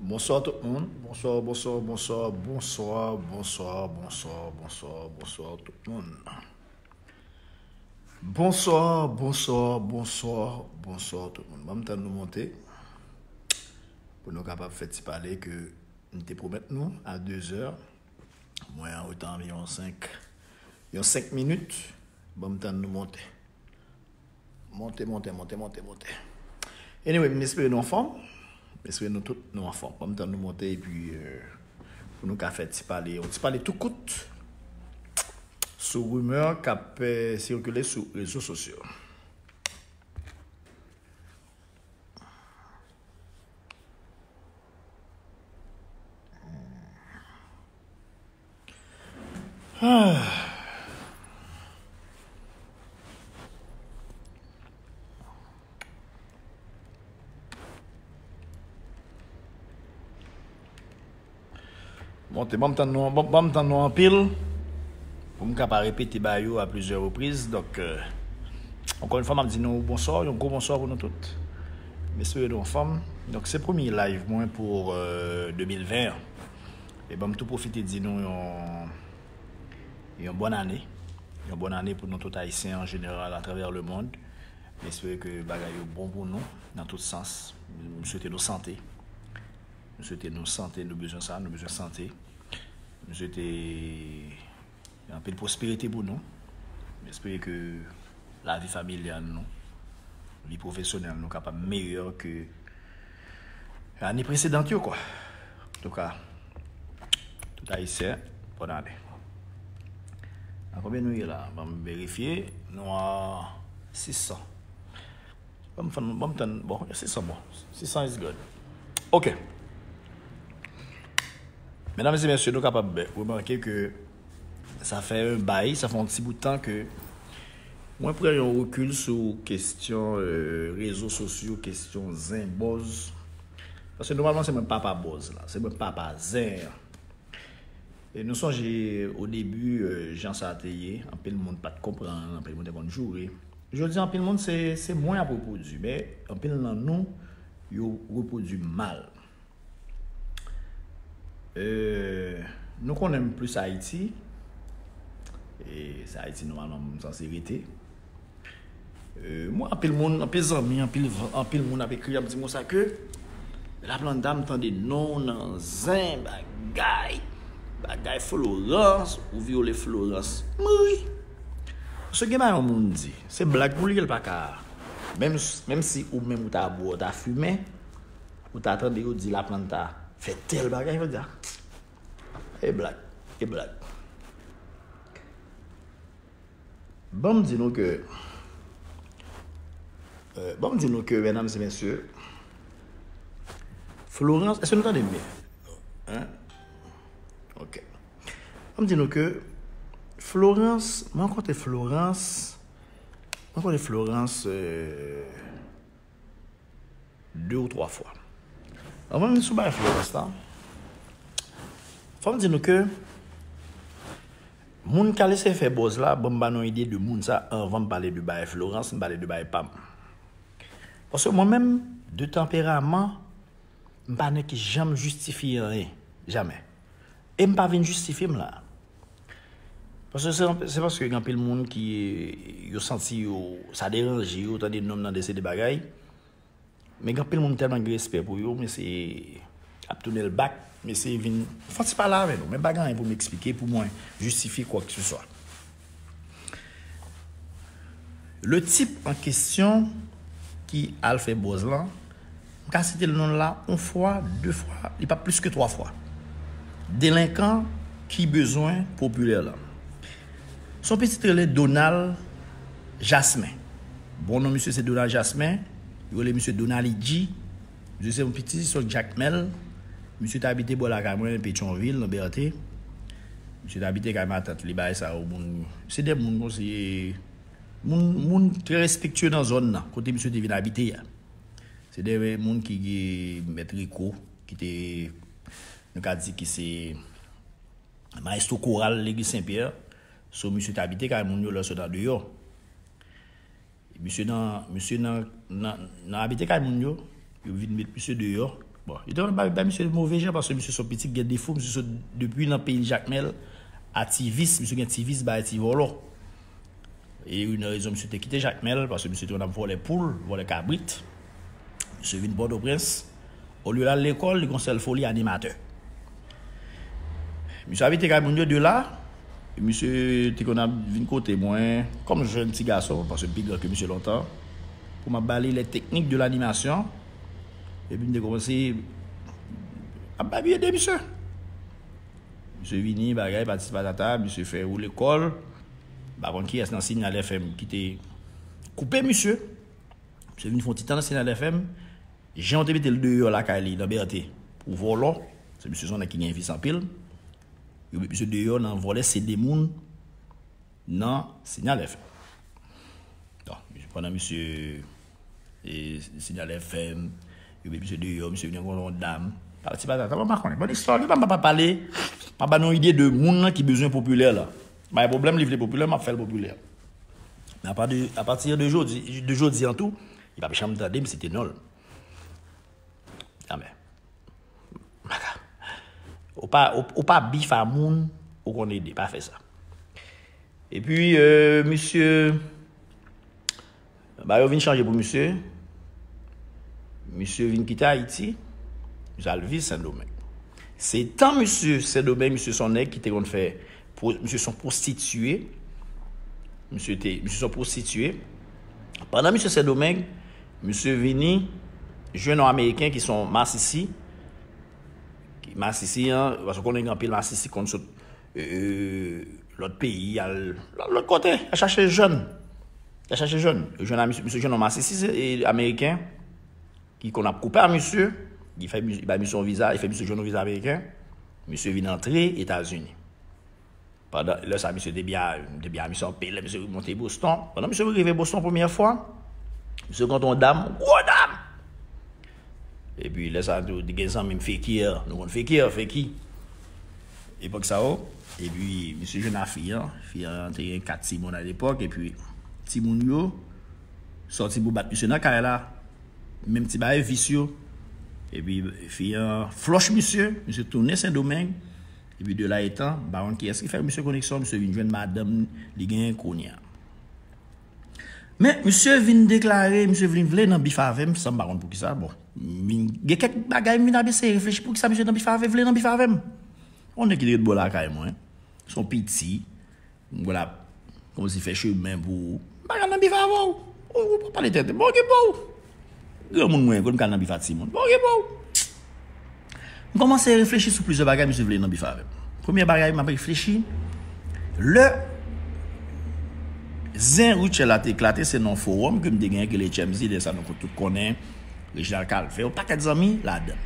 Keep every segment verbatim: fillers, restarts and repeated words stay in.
Bonswa tout moun. Bonswa, bonswa, bonswa, bonswa, bonswa, bonswa, bonswa, bonswa, bonswa tout moun. Bonswa, bonswa, bonswa, bonswa tout moun. Ban m tann nou monte pou nou kapab fè ti pale ke m te pwomèt nou a de zè. Mwen an reta anviwon senk, yon senk minit. Ban m tann nou monte. Monte, monte, monte, monte, monte. Anyway, m espere nou anfòm. M espere nou tout nou anfòm. Ban m tann nou monte epi euh, pou nou ka fè ti pale, yon ti pale tou kout sou rimè k ap euh, sikile sou rezo sosyo. Monte, ban m tann nou, ban, ban m tann nou anpil pou m ka pa repete ba yo a plizyè repriz. Donk, euh, ankò yon fwa, m ap di nou bonswa, yon gwo bonswa pou nou tout. M espere nou anfòm. Donk, se premye live mwen pou euh, de mil ven an. E ban m tou pwofite di nou yon, yon bòn ane. Yon bòn ane pou nou tout Ayisyen an jeneral atravè lemonn. M espere ke bagay yo bon pou nou nan tout sans. M swete nou sante. M swete nou sante, nou bezwen sa, nou bezwen sante. M swete anpil pwosperite pou nou. M espere ke lavi familyal nou, vi pwofesyonèl nou kapab meyè ke ane presedan yo, kwa. Antouka, tout Ayisyen, bòn ane. A konbyen nou ye la? Ban m verifye. Nou a sis san. Ban m fann, ban m tann. Bon, sis san bon. Sis san is good. Ok. Medam e mesye, nou kapab remake ke sa fè yon bay, sa fè yon ti bout tan ke mwen pran yon rekil sou kesyon euh, rezo sosyo, kesyon zen, bòz. Paske nòmalman se mwen papa bòz la, se mwen papa zen an. E nou sonje o debi euh, jan sa te ye, anpil moun pa t konprann, anpil moun te konn joure. Jodi a anpil moun se, se mwen ap repwodui, men anpil nan nou yo repwodui mal. Euh, nou konnen m plis Ayiti. E se Ayiti nòmalman m sanse rete. Euh, mwen anpil moun, anpil zanmi, anpil, anpil moun ap ekri, ap di m konsa ke Laplanta, m tande non w nan zen, bagay, bagay Florence, ou vyole Florence. M ri. Paske gen bagay yon moun di, se blag pou li, l pa ka. Menm, menm si ou menm ou ta bwè, ou ta fimen, ou ta tande yo di Laplanta fè tèl bagay, yo di, ah, e blag, e blag. Ban m di nou ke, euh, ban m di nou ke, medam e mesye, Florence, èske nou tande m byen? Hein? Ok. Ban m di nou ke Florence, mwen rankontre Florence, mwen rankontre Florence, euh, de ou twa fwa. Anvan m vin sou bagay Florence la, fò m di nou ke moun k al eseye fè bòz la, ban m ba nou ide de moun sa anvan m pale de bagay Florence, m pale de bagay pa m. Paske mwen menm, de tanperaman, m pa nèg ki janm jistifye anyen. Jamè. E m pa vin jistifye m la. Paske se, se paske gen anpil moun ki yo santi yo, sa deranje yo, tande non m nan de seri de bagay. Men gen anpil moun tèlman gen respè pou yo, mesye ap tounen l bak, mesye vin fè ti pale avè nou. Men pa gen anyen pou m eksplike, pou mwen jistifye kwa ke se swa. Le type en question ki al fè bòz lan, m ka site l non l la yon fwa, de fwa, li pa plis ke twa fwa. Delenkan ki bezwen popilè lan. Se yon pitit rele Donald Jasmin. Bon non misye se Donald Jasmin. Yo rele misye Donald Idji. Misye se yon pitit sot Jakmèl. Misye te abite bò lakay mwen, Petyonvil, nan Bète. Misye te abite kay matant li, bagay sa yo, moun. Se de moun konsa, moun, moun trè respektye nan zòn nan, kote misye te vin abite a. Se de moun ki gen mèt Riko, ki te, nou ka di ki se mayestwo koral legliz Sen Pyè. So, misye te abite kay moun yo lè yo sot andeyò. Misye nan, misye nan, nan, nan abite kay moun yo, yo vin met misye deyò. Bon, yo te konn bay, bay misye move jan paske misye se yon pitit ki gen defo, misye sot depi nan peyi Jakmèl, a Tivis, misye gen Tivis bay ti vòlò. E youn nan rezon misye te kite Jakmèl, paske misye te konn ap vòlè poul, vòlè kabrit. Misye vin Pòtoprens. Olye l al lekòl, li gen yon sèl foli animatè. Misye abite kay moun yo de la. Misye te konn ap vin kote mwen, kòm jèn ti gason, paske m pi gran ke misye lontan, pou m ap ba li les techniques de l'animation. Epi m te kòmanse ap bay ede misye. Misye vini, bagay, patisi patata, misye fè woule kò l. M pa konn kiyès nan Signal F M ki te koupe misye. Misye vin fè yon ti tan nan Signal F M. Jan yo te mete l deyò lakay li nan Bète pou vòlò, se misye se yon nèg ki gen vis anpil. Yo met misye deyò nan vòlè C D moun nan Signal F M. Bon, pandan misye e, Signal F M, yo met misye deyò, misye vin rankontre yon dam. Pati patata, mwen pa konnen. Bon, istwa, li pa, m pa pale, m ap ba nou ide de moun nan ki bezwen popilè la. Bay pwoblèm, li vle popilè, m ap fè l popilè. Men apa de, apati de jodi, de jodi an tou, li p ap janm tande m site non l. Amèn. Ou pa, ou, ou pa bif a moun, ou konn ede, pa fè sa. Epi, euh, misye, ba yo vin chanje pou misye. Misye vin kite Ayiti. Misye al viv Sendomeng. Se tan misye Sendomeng, misye se yon nèg ki te konn fè, pro- misye se yon pwostitiye. Misye te, misye se yon pwostitiye. Pandan misye Sendomeng, misye vini jwenn yon Ameriken ki se yon masisi. Ki masisi an, paske w konnen gen anpil masisi konn sot e, lòt peyi, al lòt kote, al chache jèn. Al chache jèn. Yo jwenn a misye, misye jwenn yon masisi e, ameriken ki konn ap koupe a misye. Li fè, li bay misye yon viza, li fè misye jwenn yon viza ameriken. Misye vin antre Etazini. Pandan lè sa, misye te byen, te byen a misye anpil, lè misye monte Boston. Pandan misye rive Boston premyè fwa, misye kontre yon dam, gwo dam. Epi lè sa tou, te gen zanmi m Fekir, nou konn Fekir, Feki. Epòk sa yo, epi misye jwenn a fi an, fi an te gen kat timoun alepòk, epi timoun yo sòti pou bat misye nan kay la, menm ti bagay vis yo. Epi fi an flòch misye, misye tounen Sendomeng, epi de la etan, m pa konn kiyès ki fè misye koneksyon, misye vin jwenn madanm li genyen kounye a. Men misye vin deklare, misye vin vle nan bif avè m, san m pa konn poukisa. Bon, m vin gen kèk bagay, m vin ap eseye reflechi poukisa misye nan bif avè, vle nan bif avè m. Yon nèg ki te ret bò lakay mwen, se yon piti, m wè l ap kòmanse fè chemen pou ou. M pa ka nan bif avè w. Ou, ou pa pale tèt. Bon, okipe w. Granmoun mwen, konn ka nan bif a timoun. Bon, okipe w. M kòmanse reflechi sou plizyè bagay misye vle nan bif avè m. Premye bagay m ap reflechi, lè zen Rutshelle la te eklate, se nan fowòm ke m te genyen ke le H M Z, lè sa nou tout konnen, Reginald Calvert, yon pakèt zanmi ladan.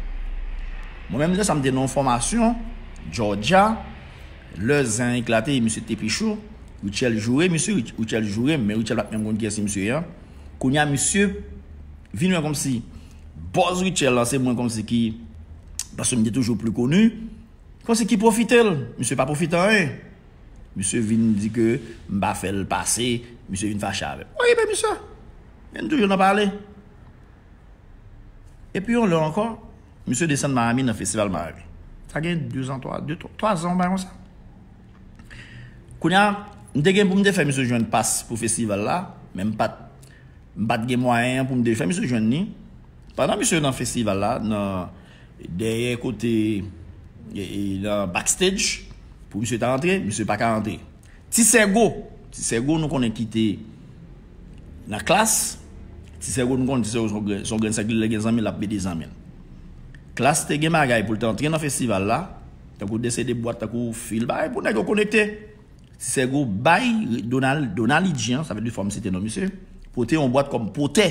Mwen menm, lè sa m te nan yon fòmasyon, Georgia, lè zen eklate, misye te pi cho, Rutshelle joure misye, Rutshelle joure m, men Rutshelle pa t menm konn kiyès misye ye. Kounye a, misye vin wè kòmsi bòz Rutshelle lan, se mwen kòmsi ki, paske m te toujou pli koni, kòmsi ki pwofite l. Misye pa pwofite anyen. Misye vin di ke m pa fè l pase, misye vin fache avè m. Okipe misye. Men n toujou nan pale. Epi yon lè ankò, misye desann Miami nan festival Miami. Sa gen de zan, twa, de, twa zan, yon bagay konsa. Kounye a, m te gen pou m te fè misye jwenn pas pou festival la, men m pa t, m pa t gen mwayen an pou m te fè misye jwenn li. Pandan misye nan festival la, nan dèyè kote, e, e, nan backstage, pou misye ta antre, misye pa ka antre. Ti Sègo, Ti Sègo nou konnen ki te nan Klass. Ti Sègo nou konnen Ti Sègo se yon grenn, se yon grenn sèk, li lè gen zanmi, l ap mete zanmi l. Klass te gen bagay pou l te antre nan festival la, tankou de C D bwat, tankou fil, bagay pou nèg yo konekte. Ti Sègo bay Donald, Donald Idjian, sa vle di fò m site non misye, pote yon bwat kòm pòtè.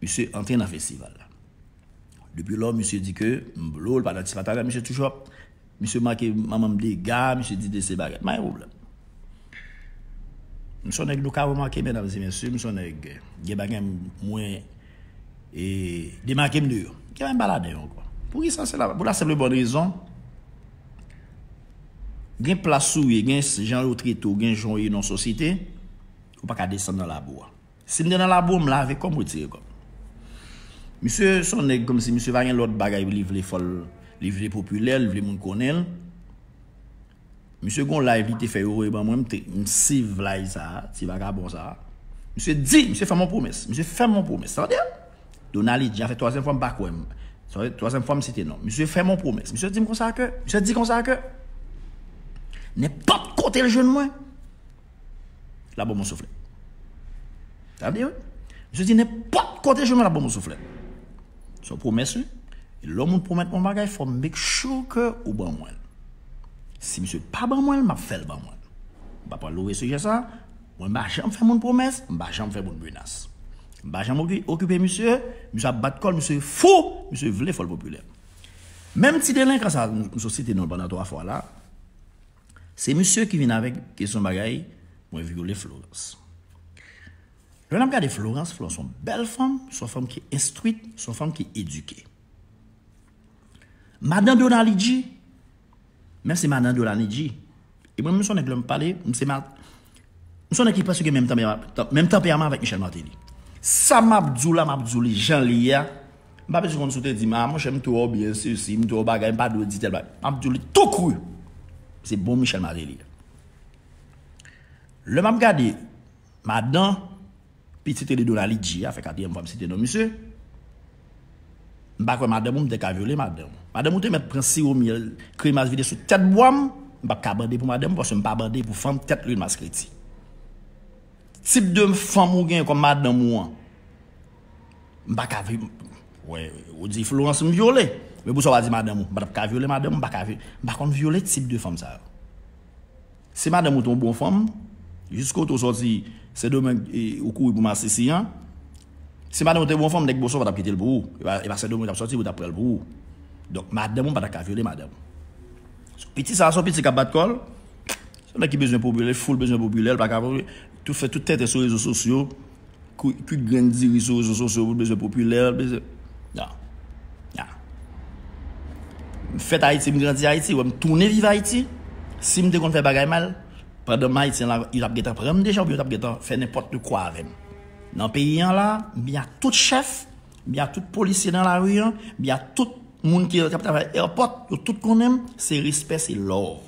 Misye antre nan festival la. Depi lò, misye di ke m blo, l pa nan ti patala, misye toujou ap, misye make manman m dega, misye di de se bagay. Pa gen pwoblèm. M se yon nèg nou ka remake, medam e mesye, m se yon nèg gen bagay mwen e demake m de yo. Gen bagay m pa ladan yo ankò. Poukisa? Se la, pou la senp e bòn rezon, gen plas ou ye, gen jan yo trete w, gen jan w ye nan sosyete, ou pa ka desann nan labou a. Si m te nan labou, m lave kò m, retire kò m. Misye se yon nèg kòmsi misye pa gen lòt bagay li vle fò l, li vle popilè, li vle moun konnen l. Misye gon live li te fè yo voye ban mwen, m te, m save live sa a, ti vagabon sa a. Misye di, misye fè m yon pwomès, misye fè m yon pwomès, tande? Donald Lee Jean, fè twazyèm fwa m pa kwè m. Twazyèm fwa m site non. Misye fè m yon pwomès. Misye di m konsa ke, misye di konsa ke nenpòt kote l jwenn mwen, l ap ban m yon souflèt. Tande, wi? Misye di nenpòt kote jwenn mwen, l ap ban m yon souflèt. Se yon pwomès, wi. E lè yon moun pwomèt mwen yon bagay, fò m make sure ke ou ban mwen l. Si misye pa ban mwen l, m ap fè l ban mwen l. M pa pral louvri sijè sa. Mwen, m pa janm fè moun pwomès, m pa janm fè moun menas. M pa janm oki-, okipe misye, misye ap bat kò l, misye fou, misye vle fò l popilè. Menm ti delenkan sa, m sot site non l pandan twa fwa la, se misye ki vin avèk kesyon bagay, mwen vyole Florence. Lè n ap gade Florence, Florence se yon bèl fanm, se yon fanm ki enstwit, se yon fanm ki edike. Madan Donald Lee Jean, menm se madan Donald Lee Jean. E mwen, menm se yon nèg lè m pale, m se ma-, m se yon nèg ki prèske gen menm tanpèman, menm tanpèman avèk Michel Martelly. Sa m ap di w la, m ap di w li jan li ye a. M pa bezwen konn si w te di m, a, monchè, m twò byen, sesi, m twò bagay, m pa dwe di tèl bagay. M ap di w li tou kri. Se bon Michel Martelly. Lè m ap gade madan pitit rele Donald Lee Jean a, fè katriyèm fwa m site non misye, m pa kwè madanm ou, m te ka vyole madanm ou. Madanm ou te mèt pran siwo myèl, kremas vide sou tèt bwa m, m p ap ka bande pou madanm ou, paske m pa bande pou fanm tèt Lil Mas Kreti. Tip de fanm ou gen kòm madanm ou an, m pa ka vi-, wè, ou di Florence m vyole. Men pou sa w pa di madanm ou, m pa t ap ka vyole madanm ou, m pa ka vi-, m pa konn vyole tip de fanm sa yo. Si madanm ou te yon bon fanm, jis kote w sòti, Sendomeng, e, ou kouri pou Masisi an, si madanm ou te yon bon fanm, nèg Boston pa t ap kite l pou ou. E pa, e pa Sendomeng ou t ap sòti pou w t ap pran l pou ou. Donk, madanm ou pa t ap ka vyole madanm ou. Piti sa a, se yon piti k ap bat kò l. Se yon nèg ki bezwen popilè, full bezwen popilè, l pa ka tou fè tout tenten sou rezo sosyo, kwit, kwit grenn diri sou rezo sosyo pou l bezwen popilè, l bezwen. Non. Non. M fèt Ayiti, m grandi Ayiti, wè m tounen viv Ayiti. Si m te konn fè bagay mal, pandan m Ayiti an la, yo t ap gentan pran m deja, oubyen yo t ap gentan fè nenpòt kwa avè m. Nan peyi an la, m byen ak tout chèf, m byen ak tout polisye nan lari an, m byen ak tout moun ki, k ap travay airport, yo tout konnen m, se respè, se love.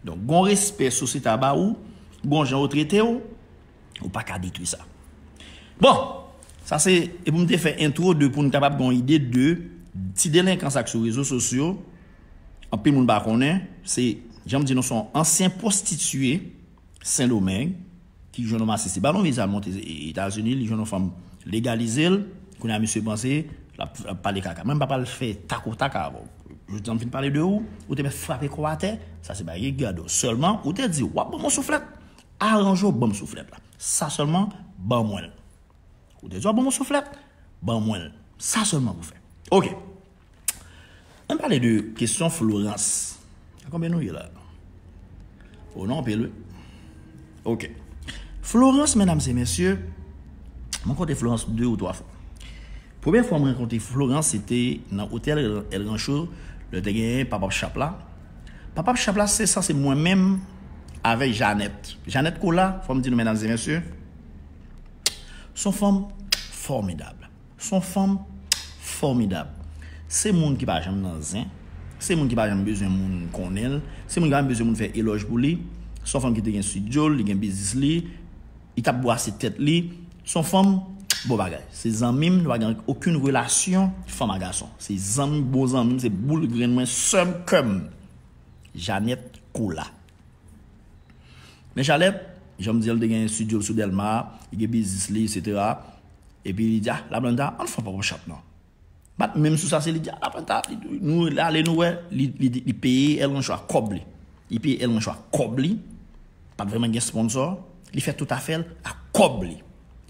Donk, gon respè sosyete a ba ou, gon jan yo trete w, ou pa ka detwi sa. Bon, sa se, e pou m te fè entwo de pou n kapab gon ide de ti delenkan sa k sou rezo sosyo, anpil moun pa konnen, se, jan m di nou, se yon ansyen pwostitiye Sendomeng, ki jwenn yon masisi, ba l yon viza, l monte Etazini, li jwenn yon fanm, legalize l, kounye a misye panse l ap, l ap pale kaka. Mwen, m pa pral fè tak ou tak avè w. Jodi a m fin pale de ou, ou te mèt frape kò atè, sa se bagay ki gade w. Sèlman, ou te di, w ap ban m yon souflèt, aranje w, ban m souflèt la. Sa sèlman, ban mwen l. Ou te di, w ap ban m yon souflèt, ban mwen l. Sa sèlman pou fè. Oke. Ann pale de kesyon Florence. A konbyen nou ye la? O non, anpil, wi. Oke. Florence, medam e mesye, mwen konte Florence de ou twa fwa. Premye fwa mwen rankontre Florence, se te nan otèl El Rancho, lè te genyen Pop Up Shop la. Pop Up Shop la, se sanse mwen menm avèk Jeannette. Jeannette Kola, fò m di nou, medam e mesye, se yon fanm fòmidab. Se yon fanm fòmidab. Se moun ki pa janm nan zen. Se moun ki pa janm bezwen moun konnen l. Se moun ki pa janm bezwen moun fè elòj pou li. Se yon fanm ki te gen estidyo l, li gen biznis li. Li t ap bwase tèt li. Se yon fanm bon bagay. Se zanmi m, nou pa gen okenn relasyon fanm a gason. Se zanmi, bon zanmi m, se boul grenn mwen, sè m, kè m. Jeannette Kola. Men Jeannette, jan m di, l te gen estidyo l sou Dèlma, li gen biznis li, etsetera. Epi li di, a, Laplanta, ann fè yon pop up shop non. Bat menm sou sa, se li di, a, Laplanta, li, nou ale, nou wè, li, li, li peye El Rancho ak kòb li. Li peye El Rancho ak kòb li. Pa t vrèman gen sponsor. Li fè tout afè l ak kòb li.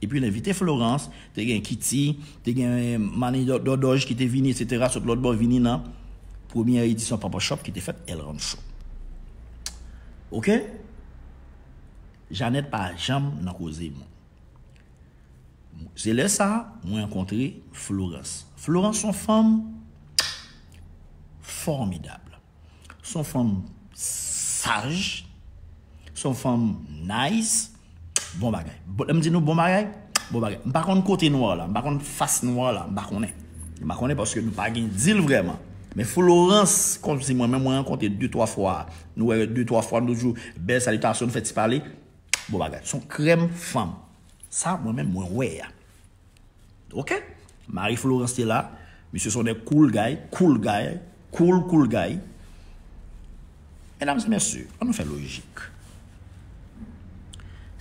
Epi l envite Florence, te gen Kitty, te gen Manny Dò-, Dòdòj ki te vini, etsetera, sot lòt bò vini nan premyè edisyon Pop Up Shop ki te fèt El Rancho. Oke? Jeannette pa janm nan koze moun. Se lè sa a, mwen rankontre Florence. Florence se yon fanm fòmidab. Se yon fanm saj. Se yon fanm nice. Bon bagay. Bon, lè m di nou bon bagay, Bon bagay. M pa konn kote nou la, m pa konn fas nou la, m pa konnen. M pa konnen paske nou pa gen deal vrèman. Men Florence, kòmsi mwen menm mwen rankontre de twa fwa, nou wè de twa fwa, nou toujou bèl salitasyon, nou fè ti pale. Bon bagay. Se yon krèm fanm. Sa mwen menm mwen wè a. Ok? Mari Florence te la. Misye se yon nèg cool guy, cool guy, cool, cool guy. Medam e mesye, ann nou fè lojik.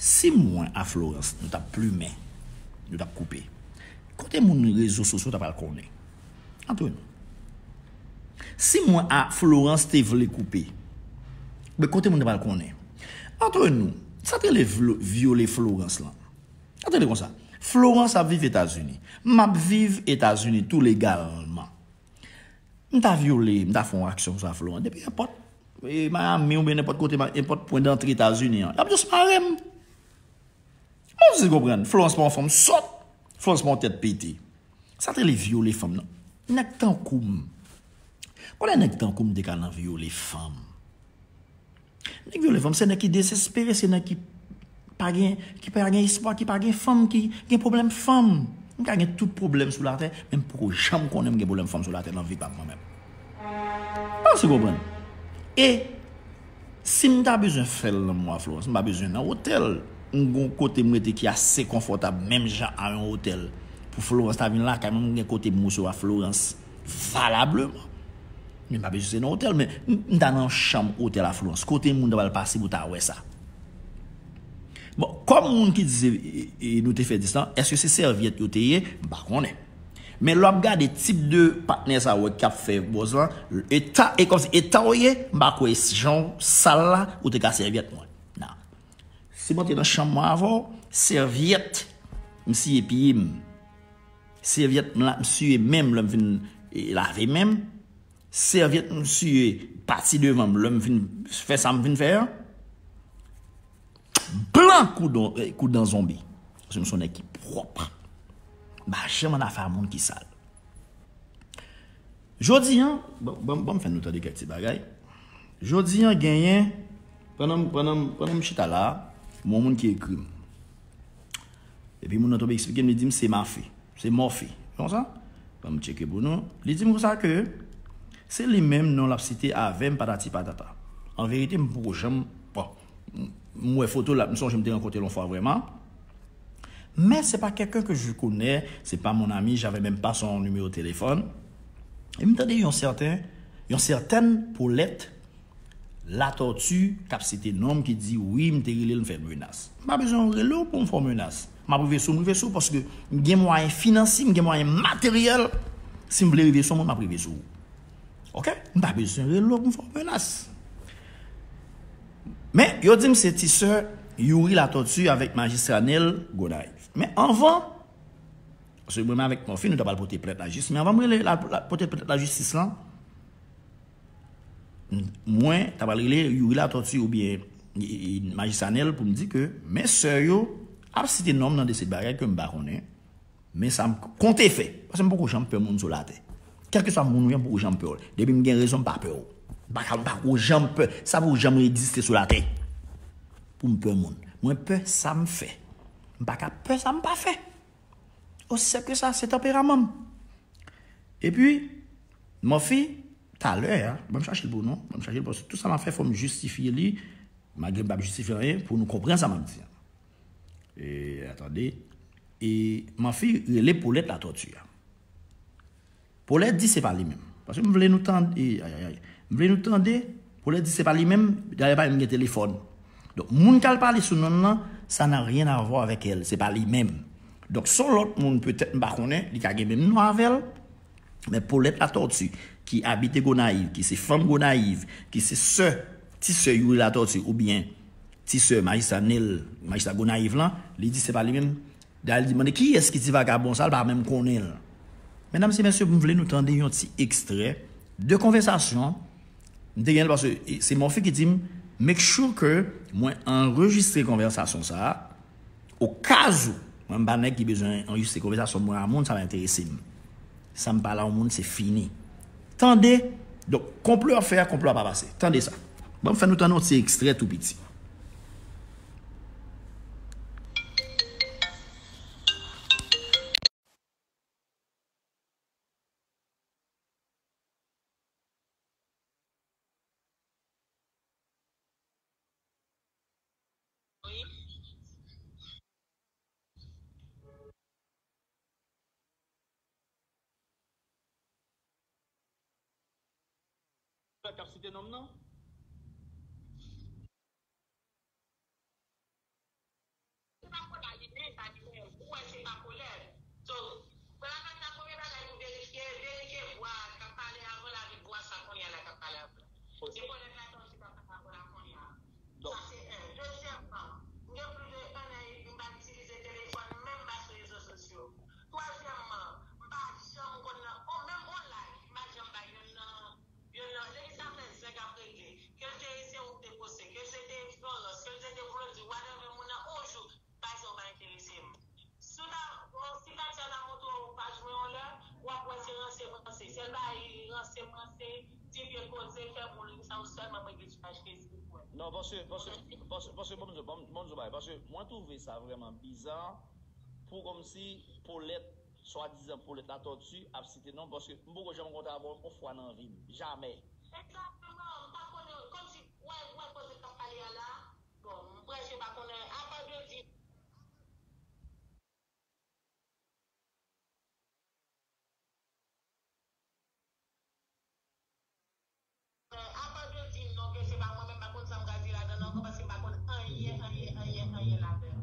Si mwen a Florence, nou t ap plimen, nou t ap koupe, kote moun rezo sosyo ta pral konnen? Antre nou. Si mwen a Florence te vle koupe, men kote moun ta pral konnen? Antre nou, sa te le vlo- vyole Florence lan. Antre nou konsa. Florence ap viv Etazini. M ap viv Etazini tou legalman. M ta vyole, m ta fè yon aksyon konsa Florence. Depi èpòt, e, Miami oubyen nenpòt kote, nenpòt pwen dantre Etazini an, y ap just mare m. Mwen se konprann, Florence pa yon fanm sòt, Florence pa yon tèt pete. Sa te le vyole fanm nan. Nèg tankou m. Konnen nèg tankou m te ka nan vyole fanm. Nèg vyole fanm, se nèg ki dezespere, se nèg ki pa gen, ki pa gen espwa, ki pa gen fanm, ki gen pwoblèm fanm. M ka gen tout pwoblèm sou latè, men m poko janm konnen m gen pwoblèm fanm sou latè nan vi pa m mwen menm. Panse konprann. E si m ta bezwen fè l nan mwa Florence, m pa bezwen nan otèl. M gon kote m rete ki ase konfòtab, menm jan a yon otèl. Pou Florence ta vin lakay mwen, m gen kote m resevwa Florence valableman. Men m pa bezwen se nan otèl, men m m ta nan chanm otèl a Florence. Kote moun ta pral pase pou ta wè sa? Bon, kòm moun ki di se, e, e, nou te fè dis lan, èske se sèvyèt yo te ye? M pa konnen. Men lè w ap gade tip de patnè sa w wè k ap fè bòz lan, eta, e kòmsi eta w ye, m pa kwè jan w sal la, ou te ka sèvyèt mwen. Nan. Si mwen te nan chanm mwen avè w, sèvyèt, m siye pye m. Sèvyèt m la, m siye men m lè m fin, e, lave men m. Sèvyèt m siye pati devan m lè m fin fè sa m fin fè a. Blan kou don, eh, kou dan zonbi. Paske m se yon nèg ki pwòp. M pa janm annafè a moun ki sal. Jodi an, ban, ban, ban m fè nou tande kèk ti bagay. Jodi an genyen, pandan m, pandan m, pandan m chita la, m wè yon moun ki ekri m. Epi moun nan tonbe eksplike m, li di m se Mafi. Se Mòfi. Konsa? Ban m tcheke pou nou. Li di m konsa ke se li menm non l ap site avè m patati patata. An verite, m poko janm, bon, m, m wè foto l, m sonje m te rankontre l yon fwa vrèman. Mais c'est pas quelqu'un que je connais, c'est pas mon ami, j'avais même pas son numéro de téléphone. E m tande yon sèten, yon sètèn Paulette Latortue k ap site non m ki di wi, m te rele l, m fè l menas. M pa bezwen rele w pou m fè w menas. M ap rive sou w, m rive sou w paske m gen mwayen finansye, m gen mwayen materyèl. Si m vle rive sou yon moun, m ap rive sou ou. Ok? M pa bezwen rele w pou m fè w menas. Men, yo di m se ti sè Youri Latortue avèk Majistra Nel Gonayiv. Men anvan, paske mwen menm avèk Mòfi, nou ta pral pote plent lajistis. Men anvan m rele la, la, pote plent lajistis lan, mwen ta pral rele Youri Latortue oubyen, e, e, Majistra Nel pou m di ke men sè yo ap site non m nan de seri bagay ke m pa konnen. Men sa m konte fè. Paske m poko janm pè moun sou latè. Kèlkeswa moun ou ye, m poko janm pè w. Depi m gen rezon, m pa pè w. M pa ka, m poko janm pè. Sa poko janm egziste sou latè. Pou m pè moun. Mwen pè sa m fè. M pa ka pè sa m pa fè. Osi senp ke sa, se tanperaman m. Epi, Mòfi, talè a, ban m chache l pou nou. Ban m chache l paske tout sa m ap fè, fò m jistifye li. Malgre m p ap jistifye anyen, pou nou konprann sa m ap di an. E, atande. E, Mòfi rele Paulette Latortue a. Paulette di se pa li menm. Paske m vle nou tande, e, ay, ay, ay. M vle nou tande, Paulette di se pa li menm, dayè pa menm gen telefòn. Donk, moun k al pale sou non l lan, ça n'a rien à voir avec elle, se pa li menm. Donk, se yon lòt moun, petèt, m pa konnen, li ka gen menm non avè l, men Paulette Latortue, ki abite Gonayiv, ki se fanm Gonayiv, ki se sè, ti sè Youri Latortue, oubyen ti sè majistra Nel, majistra Gonayiv lan, li di se pa li menm. Dayè, li di, mande kiyès ki ti vagabon sa, l pa menm konnen l. Medam e mesye, m vle nou tande yon ti ekstrè de konvèsasyon. M te gen l paske se Mòfi ki di m, make sure ke mwen anrejistre konvèsasyon sa a, okazou, mwen m pa nèg ki bezwen anrejistre konvèsasyon mwen a moun, sa pa enterese m. Sa m pale a yon moun, se fini. Tande, donk, konplo y ap fè a, konplo a pa pase. Tande sa. Ban m fè nou tande yon ti ekstrè tou piti. k ap site non m nan. Se pa kolè li menm, pa li menm. Ou wè se pa kolè. So, premye bagay pou verifye, verifye vwa k ap pale avan l avèk vwa sa kounye a la k ap pale avan. Se kolè la tòti k ap pale avan la kounye a. Sa se en. Dezyèmman, m gen plis de en an epi m pa itilize telefòn, menm pa sou rezo sosyo. Twazyèmman, m pa janm konn nan, o, menm on live, m pa janm bay youn nan, youn nan, depi sa fè zèg ap regle, ke l te Esewou k te poste, ke l se te Florence, ke l se te Blondy, whatever moun nan, on jou, bagay sa yo pa enterese m. Si w ta, bon, si Katia ta montre w paj mwen yon lè, w ap wè se ranse m ranse. Sèl bagay ranse m ranse, ti vye koze, fè moun li sa yo sèlman mwen gen sou paj Facebook mwen. Non, paske, paske, paske, paske, bon, bon, bon, bon, bagay, paske mwen twouve sa vrèman biza pou kòmsi Paulette, swadizan Paulette Latortue, ap site non, paske m poko janm rankontre avè w yon fwa nan vi m. Jamè. Egzakteman, m pa konnen, kòmsi, wè, wè koze k ap pale a la, bon, m prèske pa konnen, apa de di. Apa de di m non ke se pa mwen menm, m pa konn sa m ka di ladan l ankò, paske m pa konn anyen, anyen, anyen, anyen ladan l.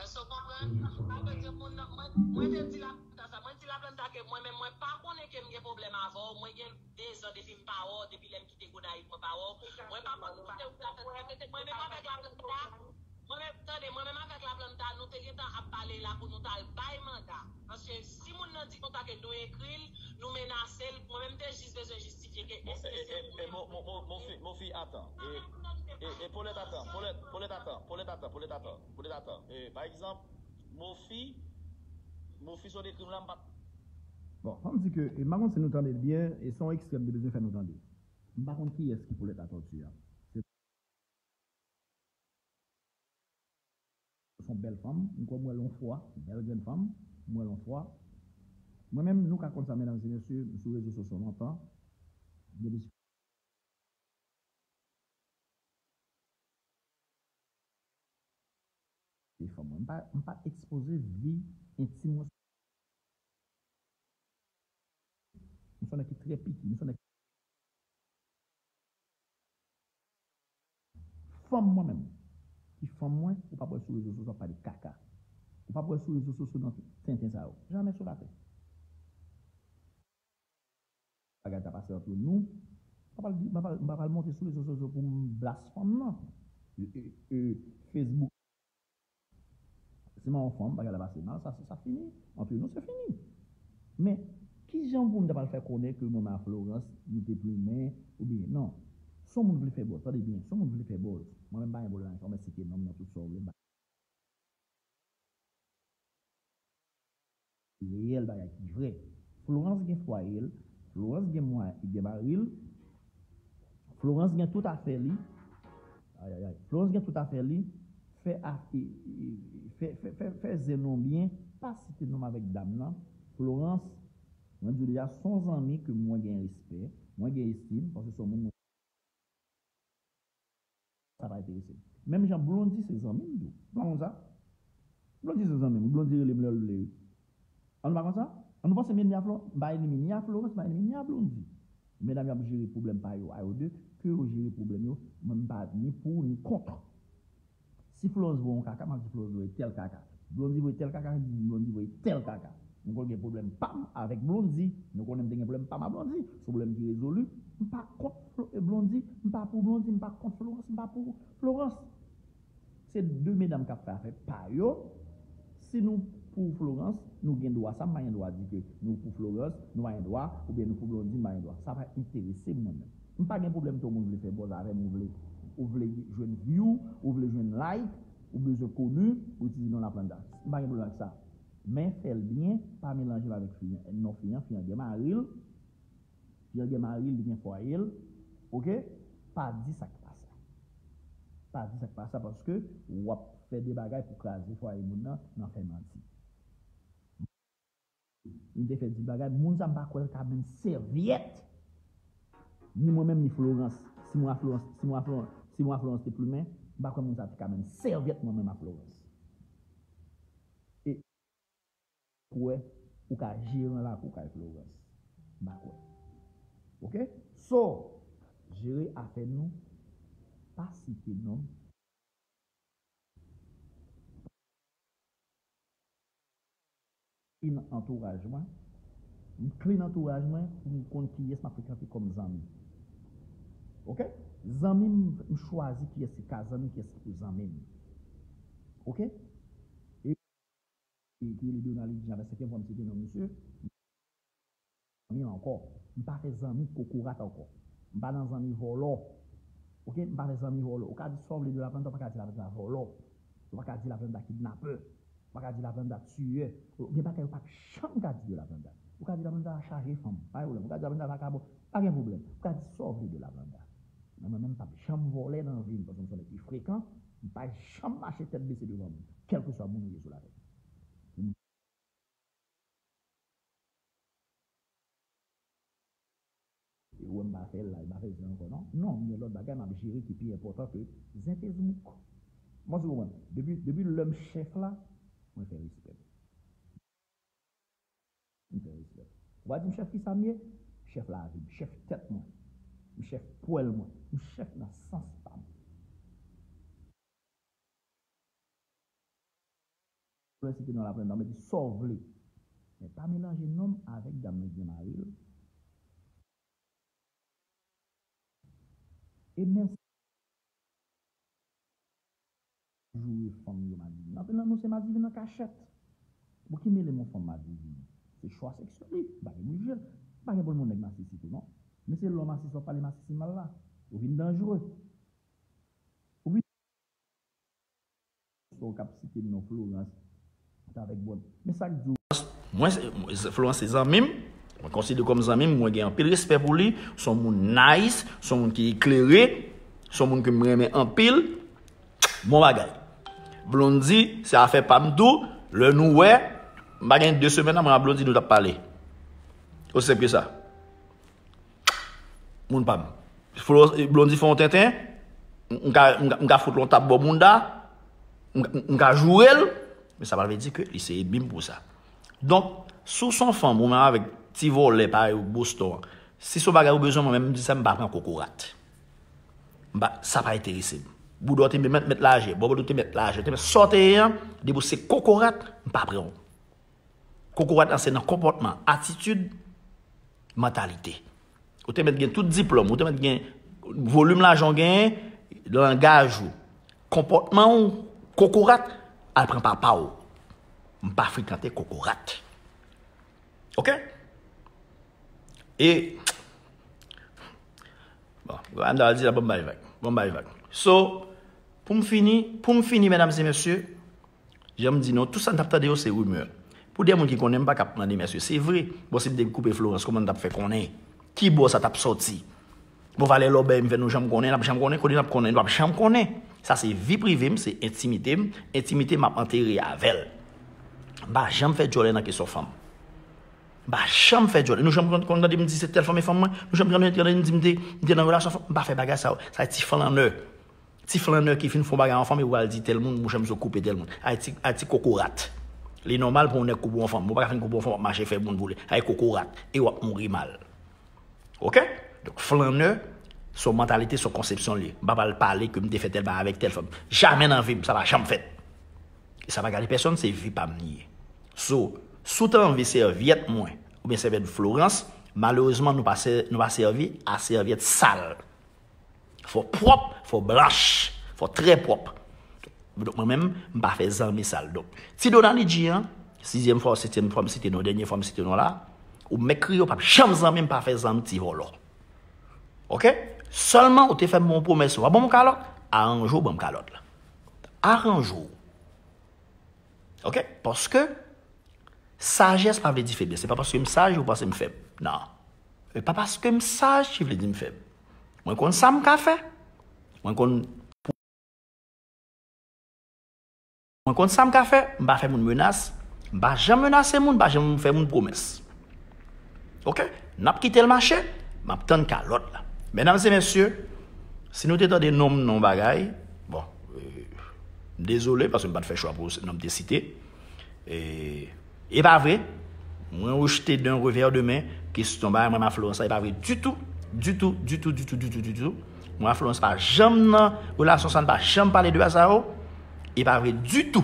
Èske w konprann? Apa de moun nan, mwen, mwen te di Laplanta sa, mwen di Laplanta ke mwen menm, mwen pa konnen ke m gen pwoblèm avè w, mwen gen dezan depi m pa wè w, depi lè m kite Gonayiv, mwen pa wè w. Mwen pa konn kote ou t ap fè sa. Mwen menm avèk Laplanta, mwen menm, tande, mwen menm avèk Laplanta, nou te gentan ap pale la pou nou t al bay manda. Paske si moun nan di konsa ke nou ekri l, nou menase l, mwen menm te jis bezwen jistifye ke èske se moun nan. Mofi, Mofi, atan. E, e, e Paulette, atan. Paulette, Paulette, atan. Paulette, atan. Paulette, atan. Paulette, atan. E, pa egzanp, Mofi, Mofi, sot ekri m la, m pa t. Bon, fò m di ke, e, m pa konn si nou tande l byen, e se yon ekstrè m te bezwen fè nou tande. M pa konn kiyès ki Paulette Latortue a. Se yon bèl fanm, m kwè m wè l yon fwa, bèl grenn fanm, m wè l yon fwa. Mwen menm, nou ka konn sa, medam e mesye, m sou rezo sosyo lontan. Gen de fanm mwen. M pa, m pa ekspoze vi entim mwen. M se yon nèg ki trè piki, m se yon nèg fanm mwen menm. Ki fanm mwen, ou p ap wè sou rezo sosyo ap pale kaka. Ou p ap wè sou rezo sosyo nan tenten sa yo. Jamè sou latè. Bagay ta pase ant nou. M pa pral, m pa pral, m pa pral monte sou rezo sosyo pou m blasfèm non. E, e, e, Facebook. Si m a yon fanm, bagay la pase mal, sa, sa, sa fini. Ant nou, se fini. Men, kijan pou m ta pral fè konnen ke mwen menm a Florence, nou te plimen, oubyen, non. Si yon moun vle fè buzz, tande byen, si yon moun vle fè buzz, mwen menm pa gen pwoblèm avèk sa, ou mèt site non m nan tout sa w vle, m pa reyèl bagay ki vrè. Florence gen fwaye l, Florence gen mwa, gen mari l, Florence gen tout afè li. Ayayay. Florence gen tout afè li. Fè, a- e- e- fè, fè, fè, fè zen non byen, pa site non m avèk dam nan. Florence, mwen di w deja, se yon zanmi ke mwen gen respè, mwen gen estim, paske se yon moun mwen sa pa enterese m. Menm jan Blondy se zanmi m tou. Ou pa konn sa? Blondy se zanmi m. Blondy rele m lè l vle, wi. An nou pa konn sa? An nou panse m ennmi a Florence? M pa ennmi ni a Florence, m pa ennmi ni a Blondy. Medam yo ap jere pwoblèm pa yo, a yo de, ke yo jere pwoblèm yo. Mwen, m pa ni pou, ni kont. Si Florence voye yon kaka, m ap di Florence voye tèl kaka. Blondy voye tèl kaka, m di Blondy voye tèl kaka. M konn gen pwoblèm pa m avèk Blondy. Nou konnen m te gen pwoblèm pa m a Blondy. Se yon pwoblèm ki rezoli. M pa kont Flo- Blondy, m pa pou Blondy, m pa kont Florence, m pa pou Florence. Se de medam k ap fè afè pa yo. Si nou pou Florence, nou gen dwa sa, m pa gen dwa di ke nou pou Florence, nou pa gen dwa, oubyen nou pou Blondy, m pa gen dwa. Sa pa enterese m mwen menm. M pa gen pwoblèm ke yon moun vle fè buzz avè m, ou vle, ou vle jwenn view, ou vle jwenn like, ou bezwen koni, ou itilize non Laplanta. M pa gen pwoblèm ak sa. Men fè l byen, pa melanje l avèk fi an, non fi an, fi an gen mari l, fi an gen mari l, li gen fwaye l, oke? Pa di sa k pa sa. Pa di sa k pa sa, paske w ap fè de bagay pou kraze fwaye moun nan, nan fè manti. M te fè di bagay, moun sa m pa kwè l ka menm sèvyèt. Ni mwen menm, ni Florence. Si mwen a Florence, si mwen a Florence, si mwen a Florence te plimen, m pa kwè moun sa te ka menm sèvyèt mwen menm a Florence. E kwè ou ka jeran lakou kay Florence. M pa kwè. Oke? So, Jere afè nou, pa site non m. Clean antouraj mwen. M clean antouraj mwen pou m konn kiyès m ap frekante kòm zanmi. Oke? Zanmi m, m chwazi kiyès ki ka zanmi m, kiyès ki pou zanmi m. Oke? E, e ki rele Donald Jean, avèk senkèm fwa m site non misye. Zanmi ankò. M pa fè zanmi kokorat ankò. M pa nan zanmi vòlò. Oke? M pa fè zanmi vòlò. Ou ka di sa w vle de Laplanta, ou pa ka di Laplanta vòlò. Ou pa ka di Laplanta kidnapè. Ou pa ka di Laplanta tiyè. Gen bagay ou p ap janm ka di de Laplanta. Ou ka di Laplanta chaje fanm. Pa gen pwoblèm. Ou ka di Laplanta vakabon. Pa gen pwoblèm. Ou ka di sa w vle de Laplanta. Men mwen menm, m p ap janm vòlè nan vi m, paske m se yon nèg ki frekan. M pa janm mache tèt bese devan moun, kèlkeswa moun ou ye sou latè. E ou wè m pa fè l la, m pa fè zen ankò non. Non, m gen lòt bagay m ap jere ki pi enpòtan ke zen Facebook. Mwen di ou konprann, depi, depi lè m chèf la, mwen fè respè m. M fè respè m. Ou pa di m chèf kisa m ye? M chèf lavi m, chèf tèt mwen, m chèf pwèl mwen, m chèf nan sans pa m. Lè site non Laplanta, mete sa w vle. Men pa melanje non m avèk dam nan ki gen mari l. E men joure fanm yo madivin. Anpil nan nou se madivin an kachèt. Bon, ki mele m yon fanm madivin? Se chwa seksyèl li. M pa gen bouch je l. M pa gen pou l moun nèg masisi tou non. Men se lè w masisi w ap pale masisi mal la. Ou vin danjere. Ou vin Sa w k ap site non Florence, t avèk bon. Men sa k di w. Mwen, se- mwen, se- Florence se zanmi m. Mwen konsidere kòm zanmi m. Mwen gen anpil respè pou li. Se yon moun nice. Se yon moun ki eklere. Se yon moun ke m renmen anpil. Bon bagay. Blondy, se afè pa m tou. Lè nou wè, m pa gen de semèn nan, mwen ak Blondy, nou t ap pale. Osi senp ke sa. Moun pa m. Flo- Blondy fè yon tenten, m ka, m ka, m ka fout l yon tap bò bounda, m, m, m ka joure l, men sa pa vle di ke li se ènmi m pou sa. Donk, si w se yon fanm, ou menm avèk ti vòlè parèy ou Boston an, si se yon bagay ou bezwen, mwen menm, m di sa, m pa pran kokorat. M pa, sa pa enterese m. Bouda w te mèt, mèt lajè, bò bòt ou te mèt lajè, te mèt sa w te ye an, depi w se kokorat, m pa pran w. Kokorat lan se nan konpòtman, atitid, mantalite. Ou te mèt gen tout diplòm, ou te mèt gen volim lajan w genyen, langaj ou, konpòtman w, kokorat, al pran papa w. M pa frekante kokorat. Oke? E, bon, Randall di la, bon, bay vag. Bon, bay vag. So, pou m fini, pou m fini, medam e mesye, jan m di nou, tout sa n t ap tande yo, se rimè. Pou de moun ki konnen m, pa ka ap mande mesye, se vre. Bon, si m te koupe Florence, kòman n t ap fè konnen? Ki bò sa t ap sòti? Bon, valè lòbèy m fè nou janm konnen, n ap janm konnen, kote n ap konnen, nou p ap janm konnen. Sa se vi prive m, se entimite m, entimite m ap antere avè l. M pa janm fè djòlè nan kesyon fanm. M pa janm fè djòlè. Nou janm konn konn tande m di se tèl fanm e fanm mwen? Nou janm konn tande m di m te, m te nan relasyon fanm? M pa fè bagay sa yo. Sa se ti flannè. Ti flannè ki fin fè yon bagay a yon fanm epi pral di tèl moun, mouche m sot koupe tèl moun. Ay ti, ay ti kokorat. Li nòmal pou yon nèg koupe yon fanm. Ou pa ka fin koupe yon fanm, w ap mache fè moun boule. Ay kokorat. E w ap mouri mal. Oke? Donk, flannè, se yon mantalite, se yon konsepsyon li ye. M pa pral pale ke m te fè tèl bagay avèk tèl fanm. Jamè nan vi m, sa pa janm fèt. E sa pa gade pèsonn, se vi pa m li ye. So, si w te anvi sèvyèt mwen, oubyen sèvyèt Florence, malerezman, nou pa sè-, nou pa sèvi a sèvyèt sal. Fò pwòp, fò blanch, fò trè pwòp. Donk, mwen menm, m pa fè zanmi sal. Donk, ti Donald G an, sizyèm fwa, setyèm fwa m site non, dènye fwa m site non la, ou mèt kriye, ou p ap janm zanmi m, pa fè zanmi ti vòlò. Oke? Sèlman, ou te fè m yon pwomès, ou pa ban m yon kalòt, aranje w ban m kalòt la. Aranje w. Oke? Paske, sajès pa vle di feblès. Se pa paske m saj, ou panse m fèb. Non. E pa paske m saj ki vle di m fèb. Mwen konn sa m ka fè. Mwen konn, mwen konn sa m ka fè. M pa fè moun menas. M pa janm menase moun, m pa janm fè moun pwomès. Oke? N ap kite l mache, m ap tann kalòt la. Medam e mesye, si nou te tande non m nan yon bagay, bon, euh, m dezole, paske m pa t fè chwa pou non m te site. E, e pa vre, mwen rejte d'un revers de main kesyon bagay mwen ak Florence la, e pa vre ditou. Ditou, ditou, ditou, ditou, ditou. Mwen ak Florence pa janm nan relasyon sa, n pa janm pale de bagay sa yo. E pa vre ditou.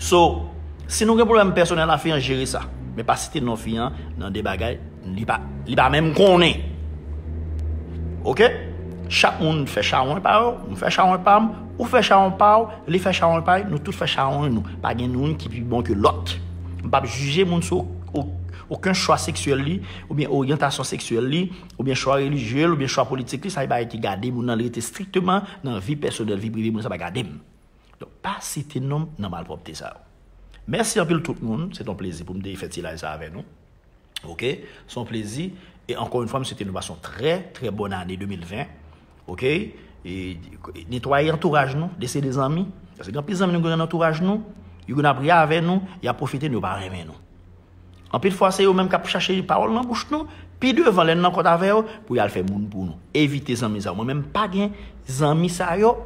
So, si nou gen pwoblèm pèsonèl a fi an, jere sa. Men pa site non fi an nan de bagay li pa, li pa menm konnen. Oke? Chak moun fè chawony pa yo, m fè chawony pa m, ou fè chawony pa w, li fè chawony pa l, nou tout fè chawony nou. Pa gen youn ki pi bon ke lòt. M p ap jije moun sou o- okenn chwa seksyèl li, oubyen oryantasyon seksyèl li, oubyen chwa relijye l, oubyen chwa politik li, sa se bagay ki gade moun nan, li rete strikteman nan vi pèsonèl, vi prive moun, sa pa gade m. Donk, pa site non m nan malpwòpte sa yo. Mèsi anpil tout moun, se t on plezi pou m te fè ti live sa avè nou. Oke? Se yon plezi. E ankò yon fwa, m swete nou pase yon trè, trè bòn ane de mil ven. Oke? E netwaye antouraj nou, de se de zanmi. Paske gen anpil zanmi nou gen nan antouraj nou, yo gen ap ri avè nou, y ap pwofite nou, yo pa renmen nou. Anpil fwa, se yo menm k ap chache pawòl nan bouch nou. Pi devan, lè n nan kont avè yo, pou y al fè moun pou nou. Evite zanmi sa yo. Mwen menm, m pa gen zanmi sa yo.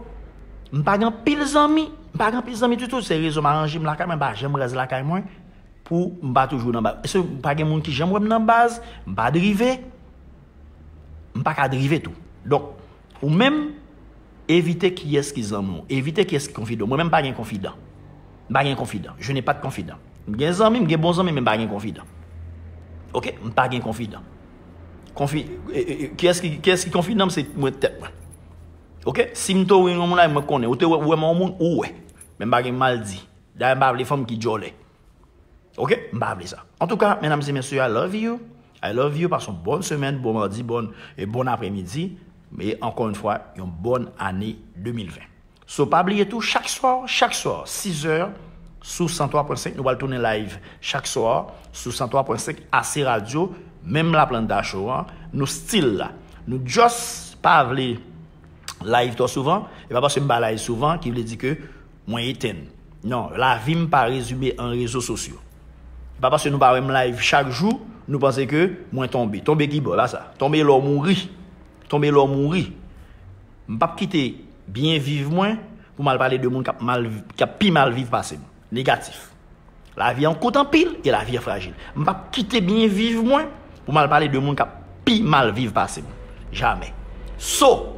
M pa gen anpil zanmi. M pa gen anpil zanmi ditou. Se rezo m aranje m lakay mwen, m pa janm raz lakay mwen. Pou m pa toujou nan baz. Èske pa gen moun ki janm wè m nan baz? M pa drive. M pa ka drive tou. Donk, ou menm, evite kiyès ki zanmi w. Evite kiyès ki konfidan w. Mwen menm, m pa gen konfidan. M pa gen konfidan. Je n'ai pas de confident. M gen zanmi, m gen bon zanmi, men m pa gen konfidan. Oke? M pa gen konfidan. Konfi, e, e, e, kiyès ki, kiyès ki konfidan m, se mwen tèt mwen. Oke? Si m te wè yon moun la, mwen konnen. Ou te wè, wè m yon moun, ou wè. Men m pa gen mal di. Dayè, m pa vle fanm ki djòlè. Oke? M pa vle sa. Antouka, medam e mesye, I love you. I love you. Pase yon bòn semèn, bon madi, bon, e bon apremidi. E ankò yon fwa, yon bòn ane de mil ven. So, pa bliye tou, chak swa, chak swa, sis è, sou san twa pwen senk, nou pral tounen live chak swa, sou san twa pwen senk A C Radio, menm La Planta Show an, nou still la. Nou just pa vle live twò souvan, e pa paske m pa live souvan, ki vle di ke mwen etenn. Non, lavi m pa rezime an rezo sosyo. E pa paske nou pa wè m live chak jou, nou panse ke mwen tonbe. Tonbe ki bò, e pa sa. Tonbe lè w mouri. Tonbe lè w mouri. M p ap kite byen viv mwen pou m al pale de moun k ap mal, k ap pi mal viv pase m. Negatif. Lavi an kout anpil e lavi an frajil. M p ap kite byen viv mwen pou m al pale de moun k ap pi mal viv pase m. Jamè. So,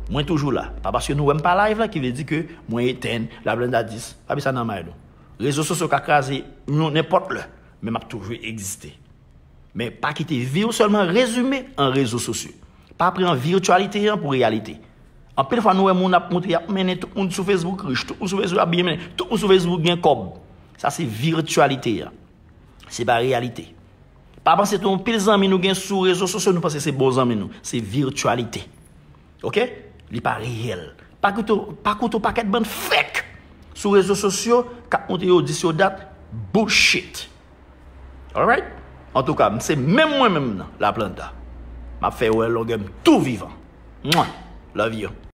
mwen toujou la. Pa paske nou wè m pa live la ki vle di ke mwen etenn, La Planta dis, pa met sa nan may nou. Rezo sosyo ka kraze nou nenpòt lè, men m ap toujou egziste. Men pa kite vi w sèlman rezime an rezo sosyo. Pa pran vityalite an pou reyalite. Anpil fwa nou wè moun ap montre y ap mennen tout moun sou Facebook rich, tout moun sou Facebook ap byen mennen, tout moun sou Facebook gen kòb. Sa se vityalite an. Se pa reyalite. Pa panse tou anpil zanmi nou gen sou rezo sosyo, nou panse se bon zanmi nou. Se vityalite. Oke? Li pa reyèl. Pa koute, pa koute yon pakèt bann fèk sou rezo sosyo k ap montre yo dis yo dat. Bullshit. Alright? Antouka, m se menm mwen menm nan, La Planta. M ap fè yo wè longè m tou vivan. Mwa! Love you.